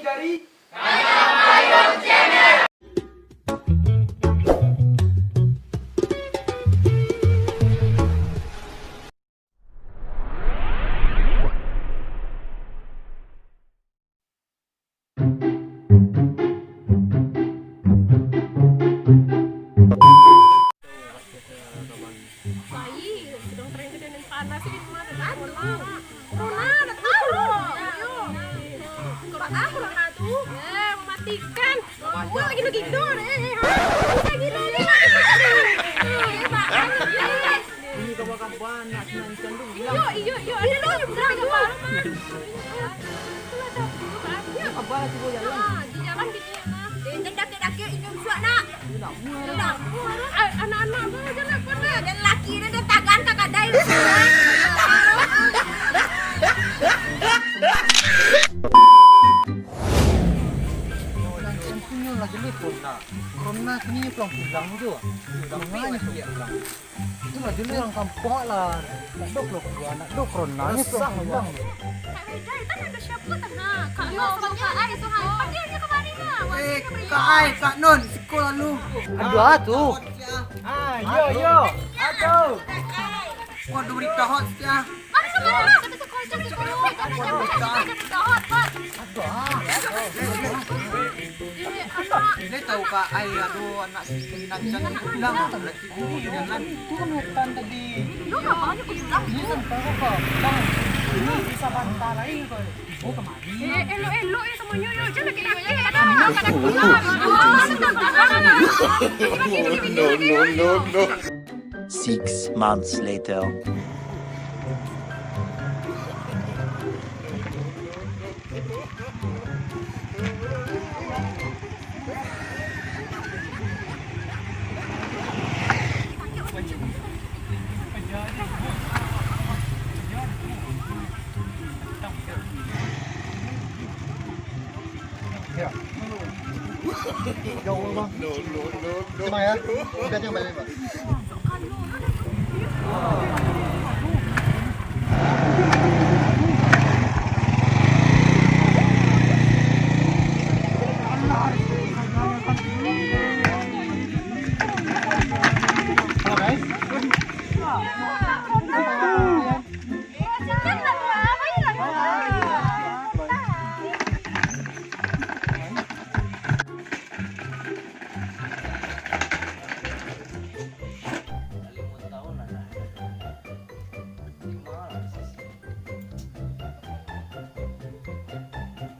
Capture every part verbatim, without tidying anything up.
dari Baik, sedang tren kejadian panas di rumah tu. Aduh, corona, dah tahu loh. Ayo. Corona tahu, corona tu. Eh, mematikan. Buat lagi nak gila deh. Eh, ha? Bisa gila ni. Eh, Pak. Ini kawan-kawan, nak senang-senang tu. Iyo, iyo, iyo. Ada lagi pulang, Pak. Itulah dah. Ini kabar lah tiba jalan. Ah, di jalan gitu ya, nah. Eh, jangan dakek-dakek, inyo suak nak. Ini nak buat. Ini nak buat. Ah, anak-anak tu aja lah, kau dah. Dan laki dia, dia tagan ka kadai. Yang, yang punya lah jelas corona. Corona kini pulang-pulang tu. Pulang-pulang. Itu lah dulu urang kampuang lah. Nak dok lo keluar, nak dok corona ni pulang-pulang. Kak Reda, itu nado siapa tah? Nah, Kak Nur sama Kak Ai tu, ha. Panggil aja kamari lah. Eh, Kak Ai, Kak Nun, siko lalu. Aduh, ah, tu. Ah, iyo, iyo. Aduh. Kau duri kahot sia. Mana sama lah? Satu sekolah, satu sekolah. Aduh, ah. Ini tahu Kak Ai, aduh, anak si Kerinang jangan pulang. Ini, ini, itu kan hutan tadi. Lu ngapain pulang? Ini kan tahu kok. Bang, ini bisa bantah lain kok. Oh, kemari. Eh, elok-elok ya semuanya, ya. Jangan laki-laki. No, no, no, no. Six months later. Ya. Jauh, Bang. Terima ya. Kita jangan balik, Bang. Halo, guys.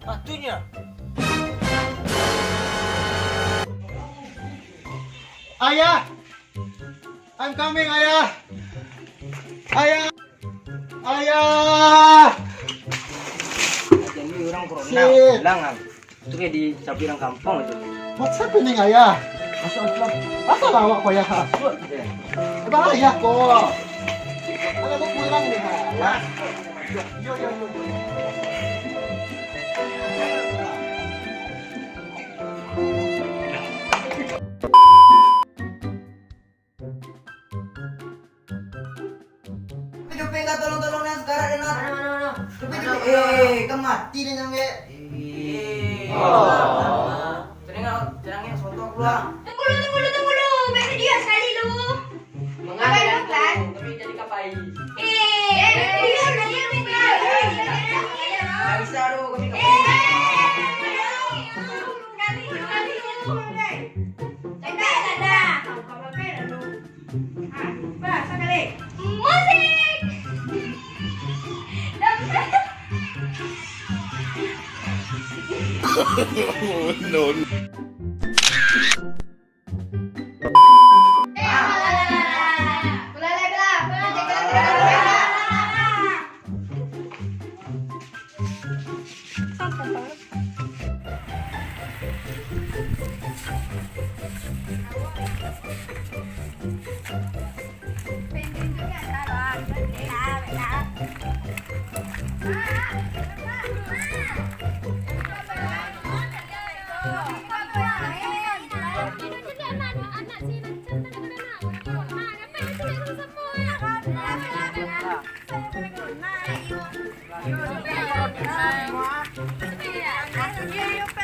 Patunyo. Ayah! I'm coming, Ayah! Ayah! Ayah! Jadi orang corona, shit, pulang, ah. Itu kayak di capi orang kampung itu. What's happening, Ayah? Masuk, masuk. Asal awak ko, Ayah? Masuk, ya. Abang, Ayah ko. Ayah ko pulang ni, ha. Yo, yo, yo. Dupek, Dupek, tolong, tolong, nak, sekarang, nak. Mana, mana, mana? Dupek, Dupek. Eh, kan mati dah, nyangge. Eh. Tenang, tenang, yang sontok pulang. Tunggu dulu, tunggu dulu, tunggu dulu. Beri dia sekali dulu. Mengapa dah tu? Kami jadi kapai. Eh, eh, eh, eh, eh, eh. Tak bisa tu, kami kapai. Eh, eh, eh, eh, eh. Kami, kami, kami. Cakap tak ada. Kau pakai dah tu. Ha, bah, sakali. Musik. No, no.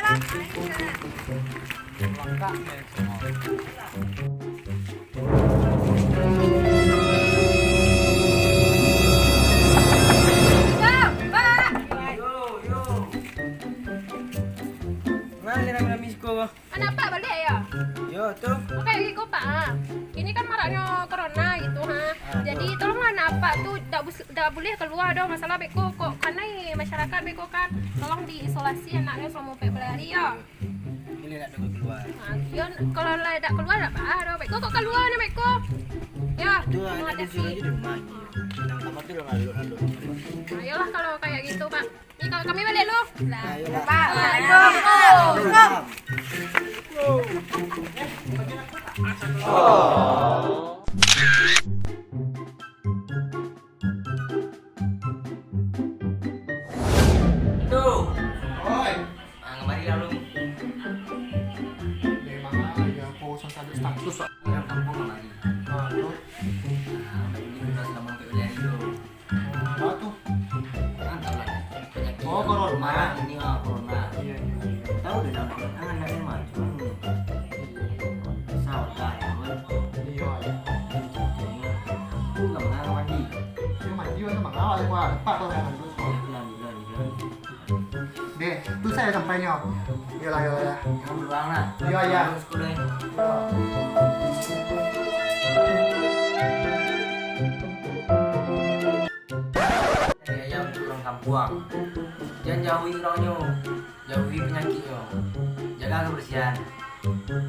Yo, yo. Manga lai rami-rami siko ko? Anak apak baliak yo? Yo, tu. Oke, iko, Pak, ha. Ini kan maraknyo corona gitu, ha. Ah, jadi, tu, tolonglah anak apak tu dak bus-, dak buliah kalua doh. Masalah beko kok kanai masyarakat beko kan. Tolong diisolasi anaknyo salamo ampek baleh ari yo. Ini nak tunggu kalua. Ha, yo, kalau lah dak kalua dak baa doh. Beko kok kalua ni beko. Yo, tu, tolong ado hadapi. Di sini di rumah. Nang kamar tu lah lalu-lalu. Ayolah kalau kayak gitu, Pak. Ni, kalau kami baliak dulu. Lah. Ayo, Pak. Pak, Assalamualaikum. Tu. Oi. Ah, kamari lah lu. Dari mana? Ya, apa urusan tadi status, Pak? Orang kampung kamari. Ah, tu. Ah, ini udah selama hampir baliak hari tu. Baa tu? Kan tahu lah, penyakit. Oh, corona. Ini, ah, corona. Iya, iya, iya. Tahu deh, dalam corona kan anaknya macam ni. Saudara, kan? Iya, iya. Itu nggak pernah mandi. Dia mandi, kan, mangawal, wah, lepak kalau mandi. Iya, bilang, bilang, bilang. Deh, tu sajo sampainyo. Iyolah, iyolah, iyolah. Jangan pulang lah. Iyo, iyo. Terus kuliah. Cari ayam untuk urang kampuang. Jan jauhi urangnyo, jauhi panyakiknyo. Jaga kebersihan.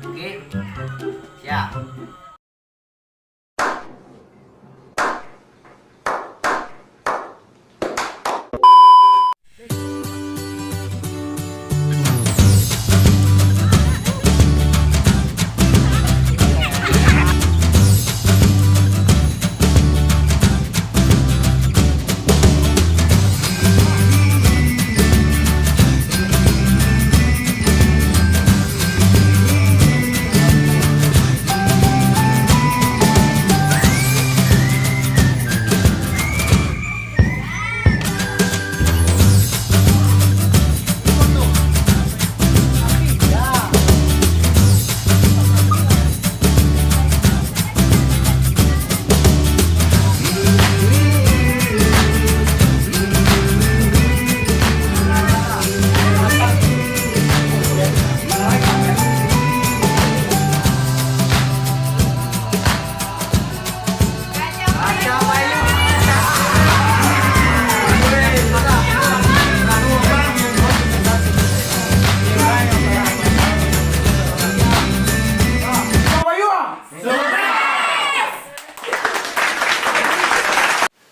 Oke? Siap.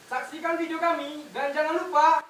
Saksikan video kami dan jangan lupa